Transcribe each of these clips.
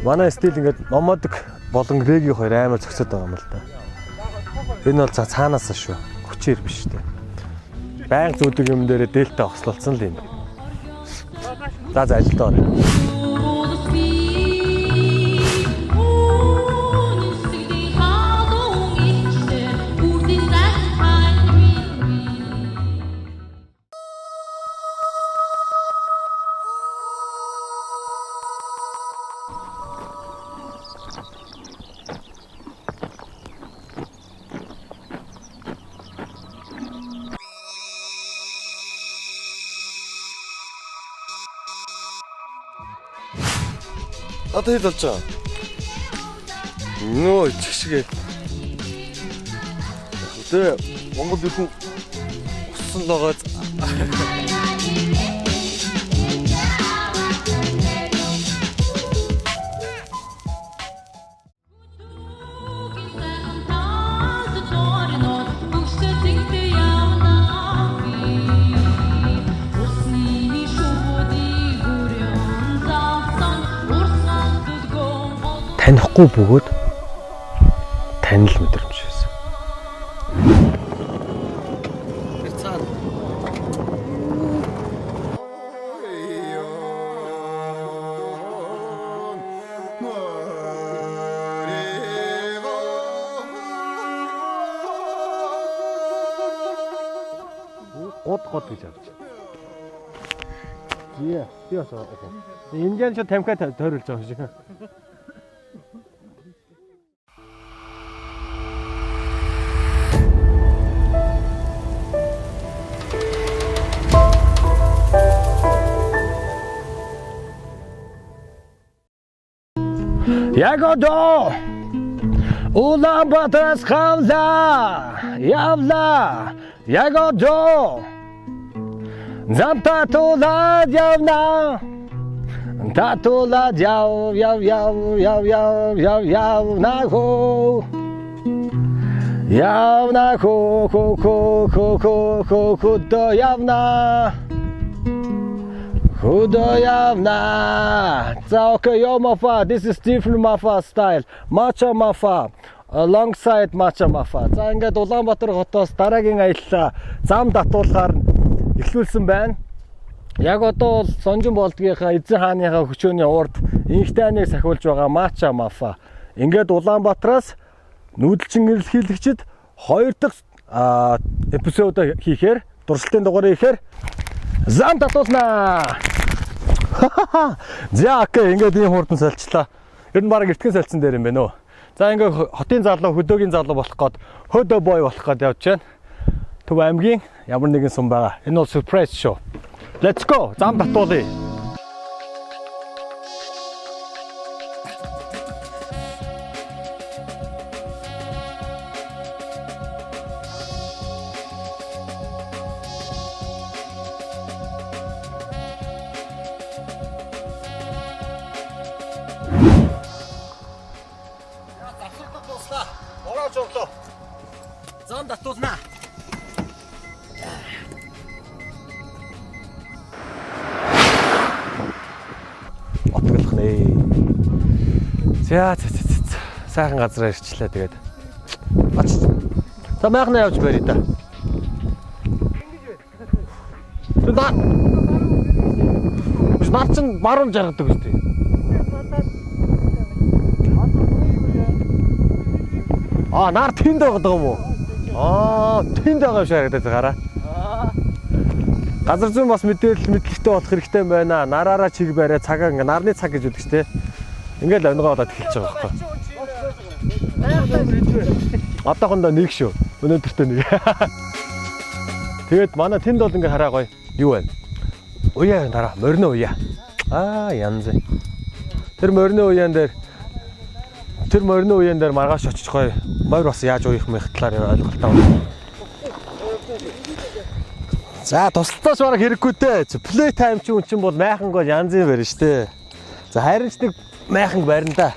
Манай стил ингээд номадик болон реги хоёр амар зөксөд байгаа юм л да. Энэ бол цаанаас шүү. Хүчээр биш үү. Баян зүүдэг юм дээрээ дельта ослолцсон л юм. За за ажилдаа орё. Одоо хэд болж байгаа? Нөө чиг шигэ. Тэ Монгол ирхэн усан ногоо. Танихгүй бөгөөд танил мэдрэмж байсан. Тэр цаана. Год год гэж авч. Зээ, би бас Индиан ч тамхиа тойруулж байгаа юм шиг. Яг одоо Улаанбаатараас хавлаа явлаа. Яг одоо зам татуулаад явна. Татуулаад яв яв яв яв яв яв явна хөө. Явна хөө хөө хөө хөө хөө хөө хөдөө явна. Хөдөө явна. За okay, yo mafa, this is different mafa style. Macha mafa alongside Macha mafa. За ингээд Улаанбаатар хотоос дараагийн аяллаа зам татуулахаар эхлүүлсэн байна. Яг одоо бол Сонжин болдгийнхаа эзэн хааныхаа хөчөөний урд инхтайныг сахиулж байгаа Macha mafa. Ингээд Улаанбаатараас нүүдэлчин эрэлхийлэгчид хоёр дахь эпизод хийхээр туршилтын дугаарыг хийхээр зам татуулнаа. За okay, ингээд ийм хурдан солилцлаа. Ер нь баг эртхэн солилцсон дээр юм байна өө. За ингээд хотын залуу, хөдөөгийн залуу болох гээд хөдөө бой болох гээд явж байна. Төв аймгийн ямар нэгэн сум байгаа. Энэ бол surprise шүү. Let's go. Зам татуулъя. Завсардаа дууслаа. Орооч өглөө. Зам татуулнаа. Отголох нэ. За за за за. Сайхан газар ирчлээ тэгээд. Ач. За майхнаа явж барь да. Тэр наа. Биш нар чинь баруун жаргадаг үстэй. Аа, нар тэнд байгаа юм уу? Аа, тэнд байгаа юм шиг харагдаад гараа. Газар зүйн бас мэдээлэл мэдлэгтэй болох хэрэгтэй юм байна. Нараараа чиг бариа цагаа ингээ нарны цаг гэж үүдэг ч тийм. Ингээл онгоо болоод эхэлж байгаа байхгүй. Одоохондоо нэг шүү. Өнөөдөртөө нэг. Тэгээд манай тэнд бол ингээ хараа гоё. Юу вэ? Уяа дараа морины уяа. Аа, янз. Тэр морины уяан дээр тэр морины уяан дээр маргааш очиж гоё. Морь бас яаж уях мэх талаар ойлголтоо. За туслалтаас бараг хэрэггүй те. Play time чи үн чинь бол майханг бол янзын барь шүү дээ. За харин ч нэг майханг барина да.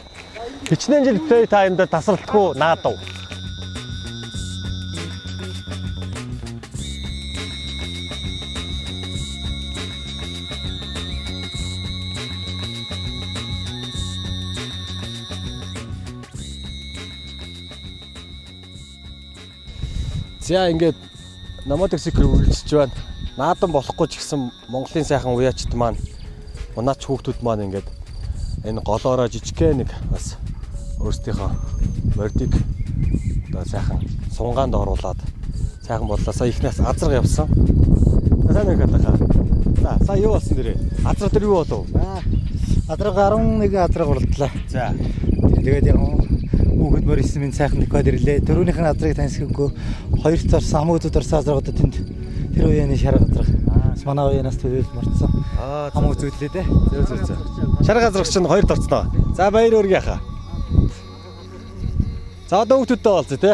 Хичнээн жил play time дээр тасралтгүй наадав. За ингээд Nomadic Seeker үргэлжлэж байна. Наадам болохгүй ч гэсэн Монголын сайхан уяачд маань унаач хүүхдүүд маань ингээд энэ голоороо жижигхэн нэг бас өөрсдийнхөө мордыг одоо сайхан сунгаанд оруулаад сайхан боллоо. Сая ихнээс азраг явсан. За сайн нэг хатаха. За сая юу болсон дээрээ? Азраг дээр юу болов? Адраг 11 адраг уралдлаа. За. Тэгээд яг хүүхэд морь исэн минь сайхан нөхөд ирлээ. Төрөөнийх нь адрыг таньсангүй хоёрт орсон, хамгийн өдөрт орсон адраг одоо тэнд тэр үеийн шарга адраг. Бас манай үеэнээс төлөөл морцсон. Аа Хамгийн үзүүллээ дээ. Зөв зөв зөв. Шарга азраг чинь хоёрт орцноо. За баяр өргөе хаа. За одоо хүүхдүүдтэй олзъя те.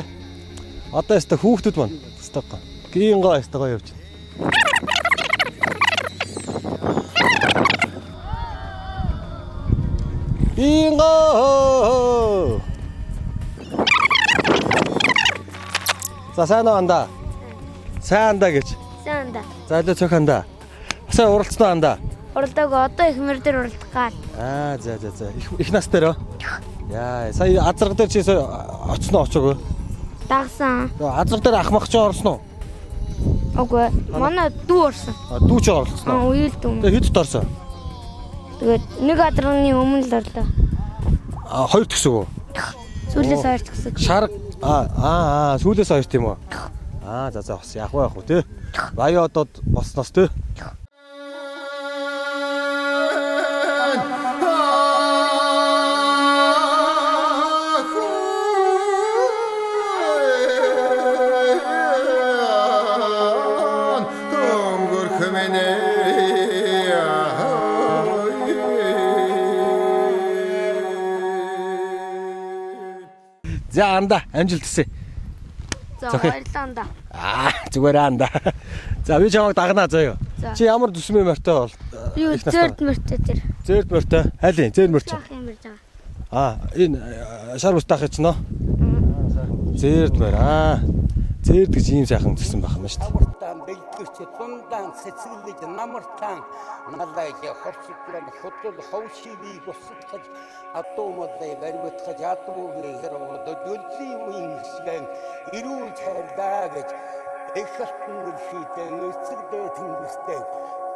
Одоо өстө хүүхдүүд маань өстө гоо. Гин гоо өстө гоё явж. Гин гоо. За сайн уу андаа? Сайн андаа гэж. Сайн да. За илүү цох андаа. Сайн уралцсан уу андаа? Уралдааг одоо их мөр дээр уралдах гал. Аа за за за. Их их нас дээр өө. Яа, сая азраг дээр чи сая очсон уу очоогүй? Дагсан. Азраг дээр ах мах чи орсон уу? Үгүй. Манай дүү орсон. А, дүү чи оролцсон Аа уу? үеэл дүү. Тэгээ хэдд орсон? Тэгээд нэг адрагны өмнө л орлоо. А хоёр төгсөг үү? Сүүлээс хоёр төгсөг. Шар аа аа аа сүүлээс хоёр тийм үү? Аа за за бас яах вэ яах вэ те? Баяа одод босноос те. За анда амжилт хүсье. За Зохи. баярлалаа анда. Аа зүгээр анда. За би чамайг дагнаа заяа. За. Чи ямар төсмийн морьтой бол? Би их настай? зөрд мөртөө тэр. Зээрд морьтой. Аль юм? Зээрд морь чи. Ах юм ярьж байгаа. Аа энэ шар бус таах чинь нөө. Зээрд морь. Аа. Зээрд гэж ийм сайхан төсөн байх юм шүү дээ. Намартан бэлтгэж тундаан цэцэглэж намартан налайг хорсоглон худал ховшивийг усатгаж адуумалай баримтгаж адуугийн хэрвээ дөллийн үеийн хэсгэн эрүүл цайрдаа гэж их алтан шийдэн эцэгдээ тэнгистэй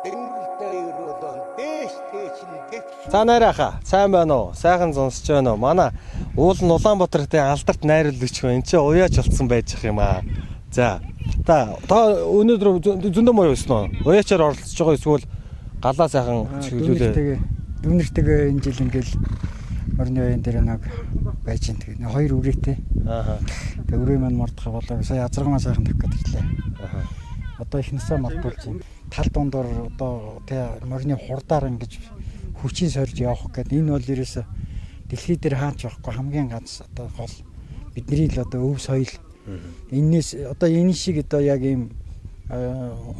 дэмрэлтэй өрөөлөн дээш дээш нь дэвш За найрааха. Сайн байна уу? Сайхан сонсож байна уу? Манай уул нь Улаанбаатарын алдарт найруулагч хүн энэ чи уяач болцсон байж ах юм аа. За. Та өнөөдөр зөндөө морь өснө үү? Уяачаар оролцож байгаа эсвэл галаа сайхан чиглүүлээ. Дүүнэртэйгээ энэ жил ингээл морины оюун дээр нэг байж ин тэгээ хоёр үрээтэй. Ааха. Тэгээ үрээ маань мордох болоо сая азарга маань сайхан тавих гэдэг лээ. Ааха. Одоо их насаа мордуулж байна. Тал дундуур одоо тэгээ морины хурдаар ингэж хүчин сорж явах гэдэг энэ бол ерөөсө дэлхий дээр хаач байхгүй хамгийн ганц одоо гол бидний л одоо өв соёл. Эннээс одоо энэ шиг одоо яг ийм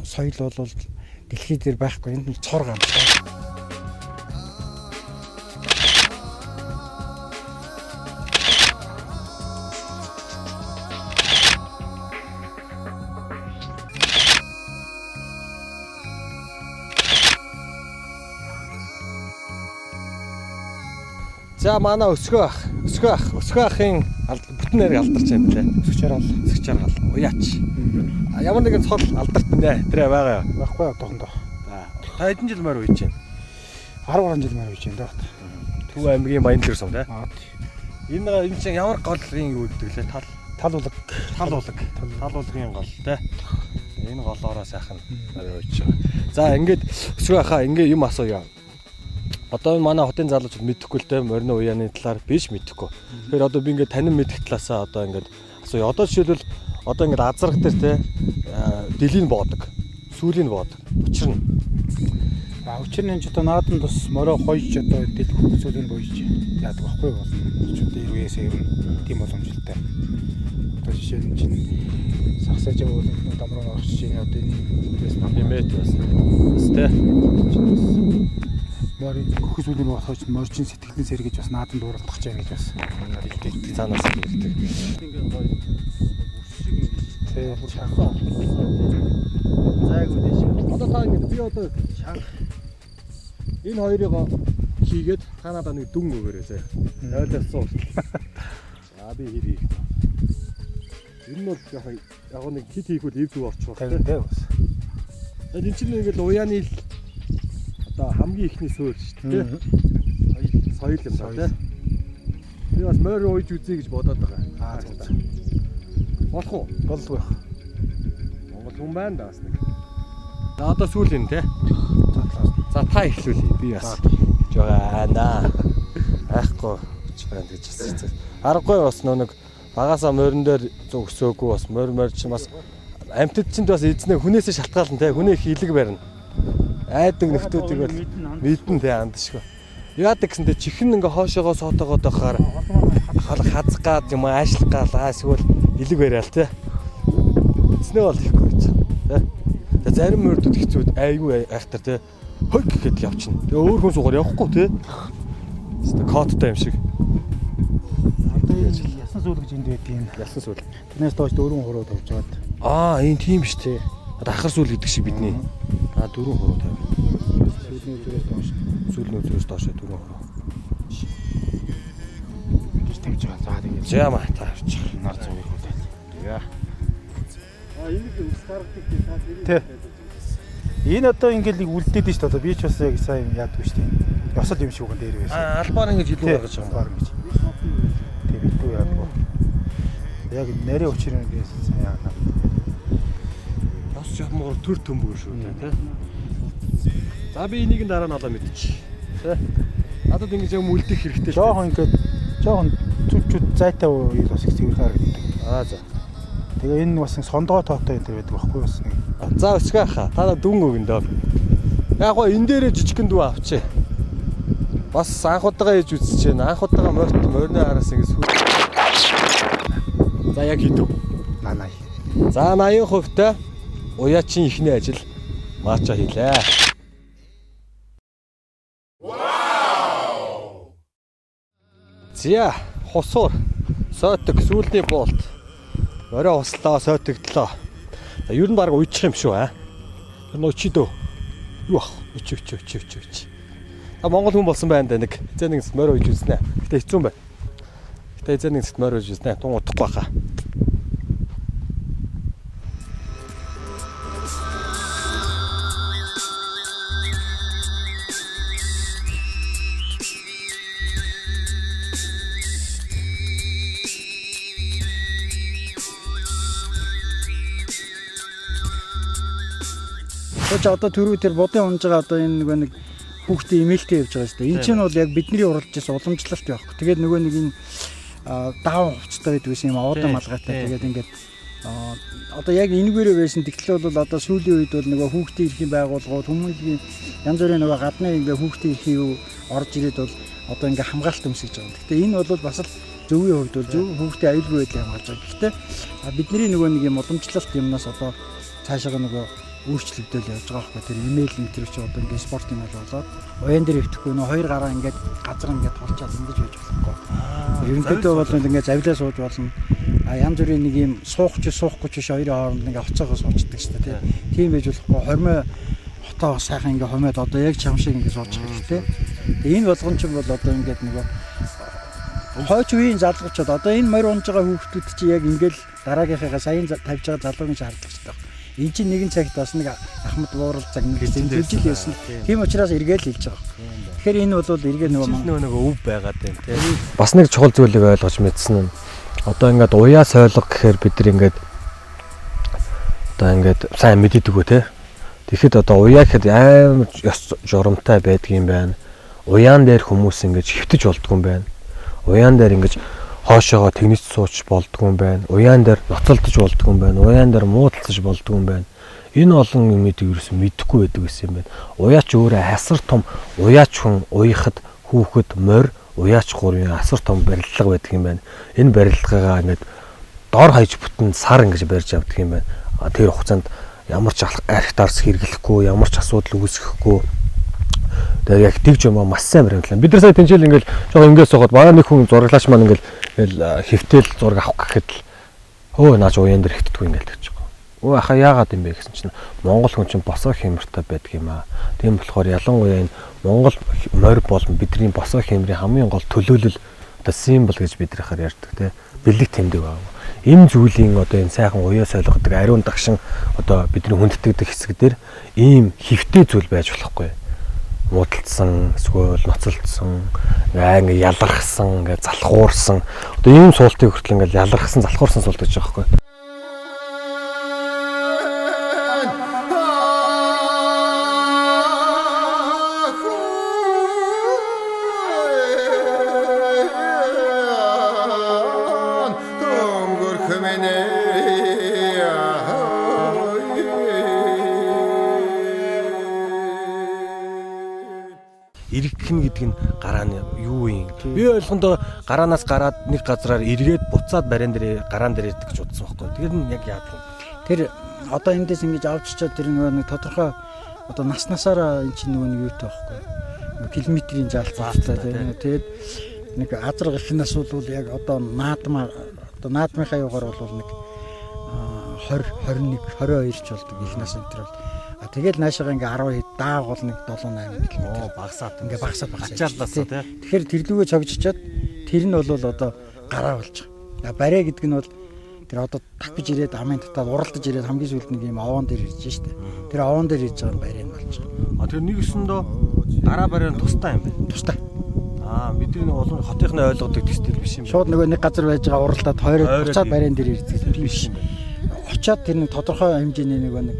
соёл бол дэлхий дээр байхгүй. Энд нь цор ганц. За манай өсгөө ах, өсгөө ах, өсгөө ахын бүтэн нэрийг алдарч юм лээ. Өсөж жаргал. Өсгөж жаргал. Уяач. А ямар нэгэн цол алдарт нэ. Тэр байгаа юу? Байхгүй одоохондоо. За. Та хэдэн жил морь уйж байна? 13 жил морь уйж байна даа. Төв аймгийн Баянлэр сум тий. Аа. Энэ энэ чинь ямар голын юу гэдэг лээ? Тал Тал улаг. тал улаг. Тал улагын гол тий. Энэ голоороо сайхан морь уйж байгаа. За ингээд өсгөө ахаа ингээд юм асууя. Одоо энэ манай хотын залуучууд мэдэхгүй л те морины уяаны талаар биш мэдэхгүй. Тэгэхээр одоо би ингээд танин мэдэх талаасаа одоо ингээд асууя. Одоо жишээлбэл одоо ингээд азарга дээр те дэлийн боодог, сүүлийн боодог. Учир нь А учир нь энэ ч одоо наадан тус морио хойж одоо дэлгэх зүйлийг боёж яадаг байхгүй болно. Ч одоо үеэсээ ер нь тийм боломжтой. Одоо жишээ нь чинь сагсааж явуул энэ дам руу орох жишээ нь одоо энэ үеэс нам хэмээт бас. Бас те. мори хөхөс зүйлийг болохоо чинь морчин сэтгэлэн сэргэж бас наадан дууралдах гэж байна гэж бас Дэлдэг цаанаас ирдэг. Ингээд гоё бүрс шиг ингээд тий чанга. Зайгүй дэш. Одоо та ингээд би одоо шанх энэ хоёрыг хийгээд та надад нэг дүн өгөөрэй зэ. Ойлооссон хүртэл. За би хэр хийх. Энэ нь бол яг яг нэг хит хийх үл ив зүг орчих 50 дээ бас. Энэ чинь ингээл уяаны л одоо хамгийн ихний суурь шүү дээ. Соёл юм байна тий. Би бас морь ууж үзье гэж бодоод байгаа. Аа зөв зөв. Болох уу? Болдгоо байх. Монгол хүн байна да бас нэг. За одоо сүүл юм тий. За та эхлүүлье. Би бас гэж байгаа наа. Айхгүй гэж байна гэж бас. Аргагүй бас нөө нэг багасаа морин дээр зөгсөөгүй бас морь морь чинь бас амьтад чинь бас эзнээ хүнээсээ шалтгаална те хүнээ их илэг барина. Айдаг нөхдүүдийг бол мэдэн те андшгүй. Яадаг гэсэн те чихэн ингээ хоошоогоо соотоогоо байхаар хазах гад юм аашлах гал аа эсвэл илэг барайл те. Эзнээ бол ихгүй гэж те. Тэгээ зарим мордууд хэцүү айгүй айхтар те. Хойг гэхэд явчихна. Тэгээ өөр хүн суугаар явахгүй те. Хэвээ кодтой юм шиг. Одоо энэ ясан сүүл гэж энд байдаг юм. Ялсан сүүл. Тэрнээс доош 4 хуруу тавьж байгаад. Аа, энэ тийм биш те. Одоо ахар сүүл гэдэг шиг бидний. Аа, 4 хуруу тавь. Сүүлийн үзрээс доош Сүүлийн үзрээс доош 4 хуруу. гэж тавьж байгаа. За тэгээд За маа та авчих. нар зувыг үлдээл. Яа. Аа, энийг ус гаргадаг тий та Тэ. Энэ одоо ингээл нэг үлдээд нь шүү дээ. Одоо би ч бас яг сайн яадгүй шүү дээ. Ёсол юм шиг үгэн дээр байсан. Аа, албаар ингэж илүү гаргаж байгаа юм. Албаар ингэж. Тэг битүү яадгүй. Яг нарийн учир юм би сайн яана. Ёс явмаар төр төмбөр шүү дээ тий. За би энийг нь дараа нь олоо мэдчих. Тэ. Надад ингэж юм үлдэх хэрэгтэй шүү. Жохон ингээд жохон зүг зүг зайтай үйл бас их цэвэр харагддаг. Аа за. Тэгээ энэ бас нэг сондгоо тоотой энэ байдаг байхгүй бас нэг. За өсгөө хаа. Та нар дүн өгөн дөө. Яг гоо энэ дээрээ жижигхэн дүү авчээ. Бас анх удаага хийж үзэж байна. Анх удаага морьт морины араас ингэж сүү. За яг хэдв. Нанай. За 80% та уяачин ихний ажил маача хийлээ. Вау! За хусуур сойтог сүүлний буулт. Орой услаа сойтогдлоо. За ер нь баг уйчих юм шүү аа. Ер нь уйчи дөө. Юу ах? Уйч уйч уйч уйч уйч. А Монгол хүн болсон байна да нэг. Эзэн нэг морь уйж үзнэ. Гэтэ хэцүү юм байна. Гэтэ эзэн нэг морь уйж үзнэ. Тун удахгүй хаа. Чи одоо түрүү тэр будын унж байгаа одоо энэ нөгөө нэг хүүхдийн имэйлтэй явж байгаа шүү дээ. Энэ чинь бол яг бидний уралж ирсэн уламжлалт байхгүй. Тэгээд нөгөө нэг энэ даавн хувцастай байдаг гэсэн юм овоодон малгайтай. Тэгээд ингээд одоо яг энэгээрээ байсан. Тэгтэл бол одоо сүүлийн үед бол нөгөө хүүхдийн эрхийн байгууллагууд хүмүүнлэгийн янз бүрийн нөгөө гадны ингээ хүүхдийн эрхийн юу орж ирээд бол одоо ингээ хамгаалалт өмсөж байгаа. Гэхдээ энэ бол бас л зөвийн хувьд бол зөв хүүхдийн аюулгүй байдлыг хамгаалж байгаа. Гэхдээ бидний нөгөө нэг юм уламжлалт юмнаас одоо цаашаага нөгөө өөрчлөгдөөл явж байгаа байхгүй. Тэр имэйл энэ төр чи одоо ингээ спорт юм болоод уян дээр өвдөхгүй нөө хоёр гараа ингээд газар ингээд толчаад ингэж байж болохгүй. Ерөнхийдөө бол ингээ завлаа сууж болно. А янз бүрийн нэг юм суух ч суухгүй ч биш хоёрын хооронд ингээ хоцоогоо суучдаг шүү дээ. Тийм байж болохгүй. Хормой хотоо сайхан ингээ хомоод одоо яг чам шиг ингээ суучих хэрэгтэй. Тэгээ энэ болгон ч бол одоо ингээд нөгөө хойч үеийн залуучууд одоо энэ морь унж байгаа хүүхдүүд чи яг ингээл дараагийнхаа саяын тавьж байгаа залуугийн шаардлагатай байна. Энэ чинь нэгэн цагт бас нэг ахмад буурал загнал гэсэн зүйл байсан. Тийм учраас эргээл хэлж байгаа. Тэгэхээр энэ бол эргээ нөгөө нэг өв байгаад байна тийм. Бас нэг чухал зүйлийг ойлгож мэдсэн нь одоо ингээд уяа сойлго гэхээр бид нар ингээд одоо ингээд сайн мэддэг үү те. Тэгэхэд одоо уяа гэхэд амар ёс журамтай байдгийн байна. Уяан дээр хүмүүс ингэж хэвтэж болдгүй юм байна. Уяан дээр ингэж хоошоогоо тэгнэж сууч болдгүй юм байна. Уяан дээр ноцолдож болдгүй юм байна. Уяан дээр муудалцаж болдгүй юм байна. Энэ олон юмыг ерөөсөн мэдэхгүй байдаг гэсэн юм байна. Уяач өөрөө асар том уяач хүн уяхад хүүхэд морь уяач гурвын асар том барилга байдаг юм байна. Энэ барилгагаа ингээд дор хаяж бүтэн сар ингэж барьж авдаг юм байна. Тэр хугацаанд ямар ч арх дарс хэрэглэхгүй, ямар ч асуудал үүсгэхгүй. Тэгээ яг тэгж юм аа маш сайн баримтлаа. Бид нар сая тэнцэл ингээл жоо ингээд суугаад манай нэг хүн зураглаач маань ингээл хэвтэл зураг авах гэхэд л хөө наач уян дээр хэвтдэггүй ингээл тэгж байгаа. Өө ахаа яагаад юм бэ гэсэн чинь Монгол хүн чинь босоо хэмэртэй байдаг юм аа. Тийм болохоор ялангуяа энэ Монгол морь болон бидний босоо хэмрийн хамгийн гол төлөөлөл одоо символ гэж бид нараар ярьдаг те. Бэлэг тэмдэг байна. Энэ зүйлийн одоо энэ сайхан уяа солигодог ариун дагшин одоо бидний хүндэтгдэг хэсэг дээр ийм хөвтэй зүйл байж болохгүй. Муудалцсан, эсвэл ноцолдсон, ингээ ялархсан, ингээ залхуурсан. Одоо ийм суултыг хүртэл ингээ ялархсан, залхуурсан суулт гэж байгаа байхгүй. Иргэх нь гэдэг нь гараа нь юу юм? Би ойлгондоо гараанаас гараад нэг газраар эргээд буцаад бариан дээр гараан дээр ирдэг гэж бодсон байхгүй. Тэр нь яг яадаг юм? Тэр одоо эндээс ингэж авч очиод тэр нөгөө нэг тодорхой одоо нас насаараа эн чинь нөгөө нэг юутай байхгүй. Километрийн заалцтай тийм. Тэгээд нэг азарга их нас бол яг одоо наадмаа одоо наадмынхаа юугаар бол нэг 20 21 22 ч болдог их нас энэ төр бол. А тэгэл наашаага ингээ 10 хэд даагуул нэг 7 8 км Багасаад ингээ багасаад багасаад. Ачааллаасаа тий. Тэгэхээр тэрлүүгээ цогжчоод тэр нь бол одоо гараа болж байгаа. А барай гэдэг нь бол тэр одоо тапж ирээд амын татаад уралдаж ирээд хамгийн сүүлд нэг юм овоон дээр ирж штэ. Тэр овоон дээр ирж байгаа нь барай нь болж байгаа. А тэр нэг өсөндөө гараа бариан тустай юм байна. Тустай. Аа бидний нэг олон хотынхны ойлгодог төстэй биш юм байна. Шууд нөгөө нэг газар байж байгаа уралдаад хойроод Хойроод буцаад барайн дээр ирдэг тийм биш биш. юм байна. Очоод тэр нэг тодорхой хэмжээний нөгөө нэг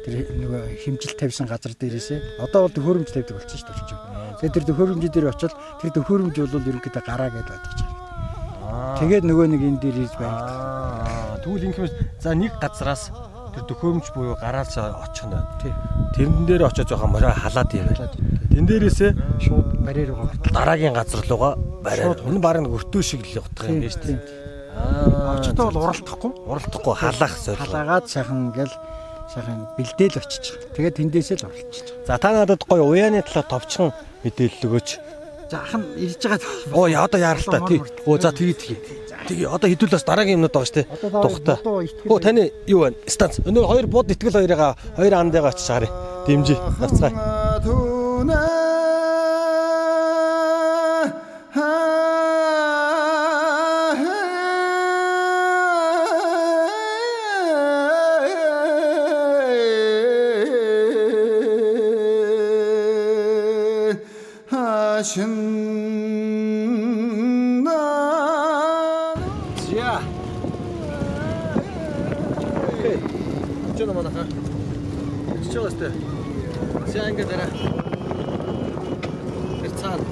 тэр нөгөө хэмжилт тавьсан газар дээрээсээ одоо бол төхөөрөмж тавьдаг болсон шүү дээ орчин. Тэгээд тэр төхөөрөмж дээр очоод тэр төхөөрөмж бол ерөнхийдөө гараа гэдээ ойлгож байгаа. Тэгээд нөгөө нэг энэ дээр ирж баригдах. Аа тэгвэл ингэх юм за нэг газараас тэр төхөөрөмж буюу гараас очих нь байна. Тий. Тэрэн дээр очиж байгаа морь халаад юм байна. Тэн дээрээсээ Шууд барай руугаа гардаг. дараагийн газар руугаа барай. Шууд Энэ баг нэг өртөө шиг л утга юм байна шүү дээ. Аа Очихдоо бол уралдахгүй. уралдахгүй халаах зорилго. Халаагаад сайхан ингээл сайхан бэлдээл очиж байгаа. Тэгээд тэндээсээ л уралдчихж байгаа. За та надад гоё уяаны талаар товчхон мэдээлэл өгөөч. За ах нь ирж байгаа. Оо яа одоо яаралтай тий. Оо за тэгээ тэгээ. Тэгээ одоо хэдүүл бас дараагийн юмнууд байгаа шүү дээ. Одоо Тухтай. бодоо итгэл Оо таны юу байна? Станц. Өнөө хоёр бод итгэл хоёрыгаа хоёр андыгаа очиж харъя. Дэмжи. Навцгаая. За. Окей. Жоо манайха. Очиж байгаа сте. За ингээд арай. Тэр цаана.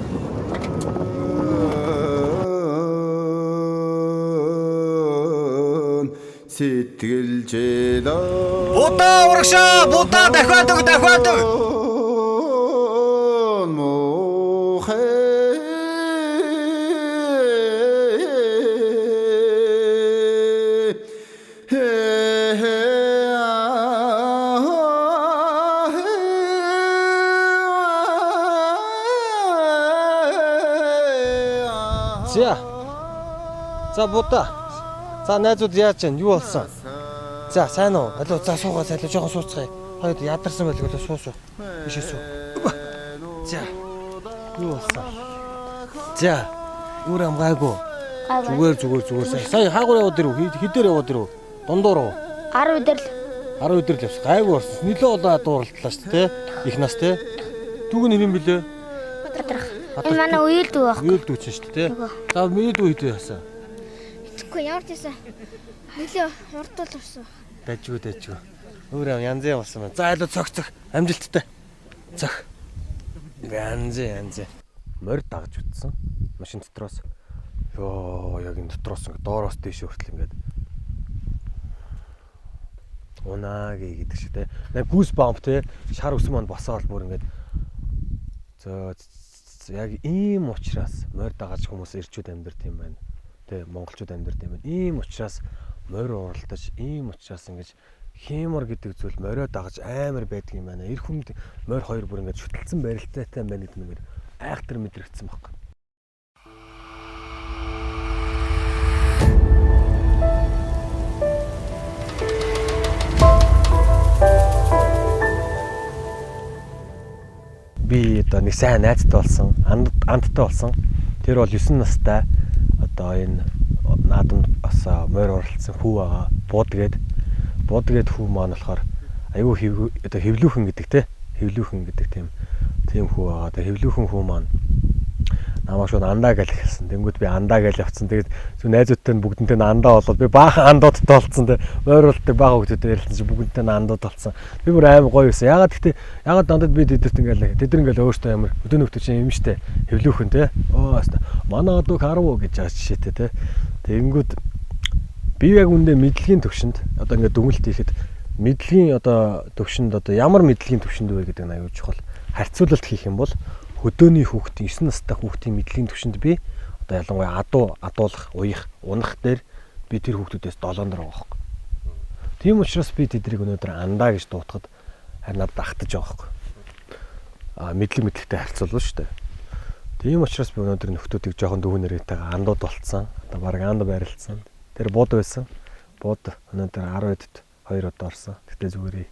Сэтгэл жил Будаа урагшаа, будаа дахиад өг, дахиад өг. За. За будаа. За найзууд яаж чинь юу болсон? За сайн уу? Алуу за суугаа сайлаа жоохон сууцгаая. Хоёул ядарсан байлгүй л суу суу. Бишээ суу. За. Юу болсон? За. Үр амгаагүй. Зүгээр зүгээр зүгээр сайн. Сая хаагур яваад ирв. Хідээр яваад ирв. Дундуур уу? 10 өдөр л 10 өдөр л явсан. Гайгүй орсон. Нилээ олон дууралтлаа шүү дээ. Их нас те. Түүг нь юм бэлээ? Бадрах. Энэ манай үеэл дүү байхгүй. Үеэл дүү чинь шүү дээ. За миний дүү хэдий яасан? Тэгэхгүй ямар ч байсан. Нилээ урдтал орсон. Дажгүй дажгүй. Өөр юм янз юм болсон байна. За айлуу цогц цог амжилттай. Цог. Янз янз. Морь дагж үтсэн. Машин дотроос. Йоо яг энэ дотроос ингээ доороос дээш хүртэл ингээд унаа гэдэг шиг те. Нэг гүүс бамп те. Шар өсөн манд босоол бүр ингээд зөө яг ийм учраас морь дагаж хүмүүс ирчүүд амьдарт юм байна. Тэ монголчууд амьдарт юм байна. Ийм учраас морь уралдаж, ийм учраас ингэж хиймор гэдэг зүйл морио дагаж амар байдаг юм байна. Эр хүнд морь хоёр бүр ингэж шүтэлцэн барилтайтай юм байна гэдэг нь айхтар мэдрэгдсэн байхгүй. Би одоо нэг сайн найзтай болсон, андтай болсон. Тэр бол 9 настай одоо энэ наадамд бас морь оролцсон хүү байгаа. Бууд гээд бууд гээд хүү маань болохоор айгүй одоо хэвлүүхэн гэдэг те. Хэвлүүхэн гэдэг тийм хүү байгаа. Тэгээ хэвлүүхэн хүү маань намайг шууд андаа гэж хэлсэн. Тэнгүүд би андаа гэж явцсан. Тэгээд зү найзуудтай нь бүгдэнтэй нь андаа болоод би баахан андуудтай болцсон. Тэ мойруулдаг бага хүмүүстэй ярилцсан чи бүгдэнтэй нь андууд болцсон. Би бүр амар гоё байсан. Ягаад гэхдээ ягаад дандад би тэдэрт ингээл тэд нар ингээл өөртөө ямар өдөө нөхдөд чинь юм штэ. Хэвлүүхэн те. Оо хаста манай одог харав уу гэж байгаа жишээтэй те. Тэнгүүд би яг үндэ мэдлэгийн төвшөнд одоо ингээд дүгнэлт хийхэд мэдлэгийн одоо төвшөнд одоо ямар мэдлэгийн төвшөнд вэ гэдэг нь аюул чухал. Харьцуулалт хийх юм бол хөдөөний хүүхдийн 9 настай хүүхдийн мэдлэгийн төвшөнд би одоо ялангуяа адуу, адуулах, уях, унах дээр би тэр хүүхдүүдээс 7 дараа байгаа байхгүй. Тийм учраас би тэднийг өнөөдөр андаа гэж дуутахад харин надад ахтаж байгаа байхгүй. А мэдлэг мэдлэгтэй харьцуулна шүү дээ. Тийм учраас би өнөөдөр нөхдүүдийг жоохон дүүнэр нэртэйгээ андууд болцсон. Одоо баг анд байрлалцсан. Тэр бууд байсан. Бууд өнөөдөр 10-д 2 удаа орсон. Гэтэ зүгээрээ.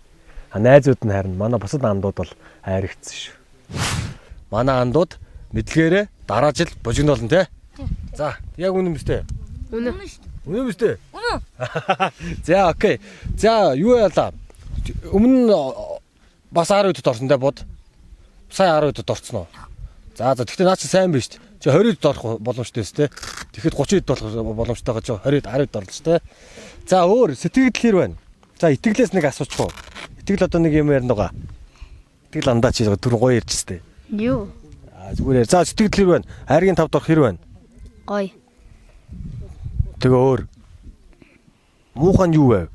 А найзууд нь харин манай бусад андууд бол айрагдсан шүү. Манай андууд мэдлэгээрээ дараа жил божигн болно те. За, яг үнэн мэт үү? Үнэн. Үнэн мэт үү? Үнэн. За, окей. За, юу яалаа? Өмнө нь бас 10-д орсон те бод. Сая 10-д орсон уу? За, за, гэхдээ наа чи сайн биш. Чи 20-д орох боломжтой өс те. Тэгэхэд 30-д болох боломжтой гэж 20-д 10-д орлоо те. За, өөр сэтгэл хэр байна? За, итгэлээс нэг асуучих уу? Итгэл одоо нэг юм ярина байгаа. Итгэл андаа чи түр гоё ярьж тээ. Юу? А зүгээр. За сэтгэл хэр байна? Хайргийн тавд орох хэр байна? Гоё. Тэгээ өөр. Муухан юу вэ?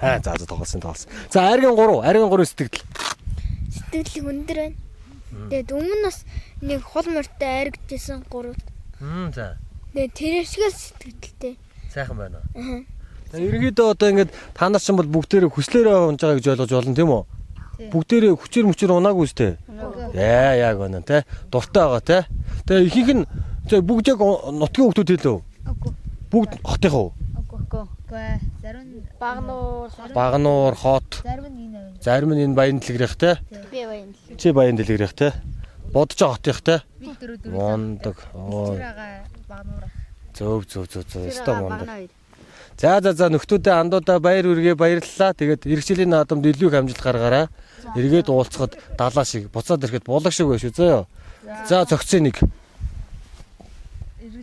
Аа за за тоглосон тоглосон. За хайргийн 3, хайргийн 3 сэтгэл. Сэтгэл өндөр байна. Тэгээд өмнө нь бас нэг хол морьтой айрагдчихсан 3. За. Тэгээд тэр шиг л сэтгэлтэй. Сайхан байна уу? Аа. Ерөнхийдөө одоо ингээд та нар чинь бол бүгдээрээ хүслээрээ унж байгаа гэж ойлгож болно тийм үү? Бүгдээрээ хүчээр мүчээр унаагүй үстэй. Яа яг үнэн те. Дуртай байгаа те. Тэгээ ихэнх нь бүгд яг нутгийн хүүхдүүд хэлөө. Үгүй. Бүгд хотынхоо уу? Үгүй. Зарим нь Багнуур. Багнуур, хот. Зарим нь энэ авин. Зарим нь энэ Баян дэлгэрэх те. Би баян. Чи Баян дэлгэрэх те. Бодож байгаа хотынх те. Би дөрөв дөрөв. Мундаг. Оо. Багнуур. Зөв зөв зөв зөв. Өстой мундаг. За за за нөхдүүдээ андуудаа баяр үргээ баярлалаа. Тэгээд эх жилийн наадамд илүү их амжилт гаргаарай. Эргээд уулзахад далаа шиг буцаад ирэхэд булаг шиг байх шүү зөө. За зөгцөө нэг.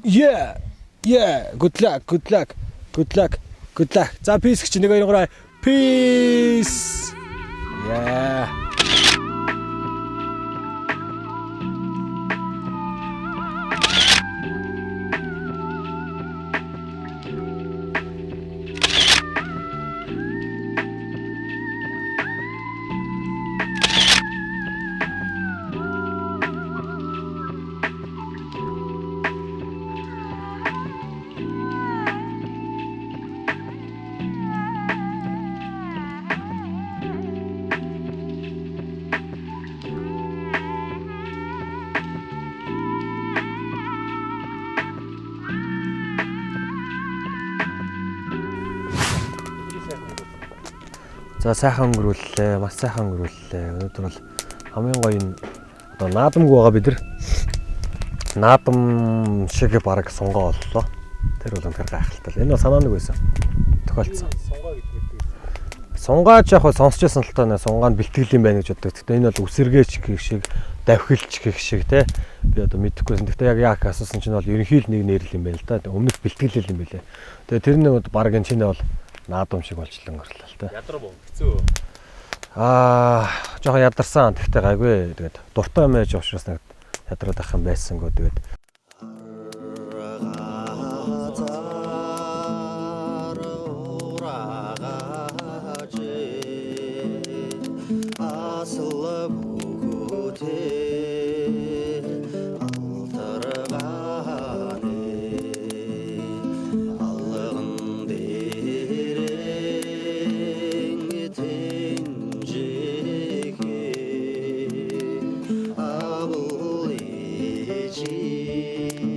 Yeah. Yeah. Good luck. Good luck. Good luck. Good luck. За peace гэж 1 2 3. Peace. Yeah. За сайхан өнгөрүүллээ. Маш сайхан өнгөрүүллээ. Өнөөдөр бол хамгийн гоё нь одоо наадамгүй байгаа бид нар наадам шиг бараг сунгаа боллоо. Тэр бол үнэхээр гайхалтай. Энэ бол санаа нэг байсан. Тохиолдсон. Сунгаа гэдэг мэддэг. Сунгаа ч яг хөө сонсч байсан л таа сунгаа нь бэлтгэл юм байна гэж боддог. Гэхдээ энэ бол үсэргээч гэх шиг, давхилч гэх шиг те. Би одоо мэдэхгүйсэн. Гэхдээ яг яак асуусан чинь бол ерөнхий л нэг нэрэл юм байна л да. Өмнөх бэлтгэл юм байлээ. Тэгээ тэр нэг бараг энэ чинь бол наадам шиг болчлон өнгөрлөө л те. Ядрав уу? Хэцүү. Аа, жоохон ядарсан. Тэгтээ гайгүй. Тэгээд дуртай юм яаж учраас нэг ядраад ах юм байсангүй. Тэгээд Абыл ежи.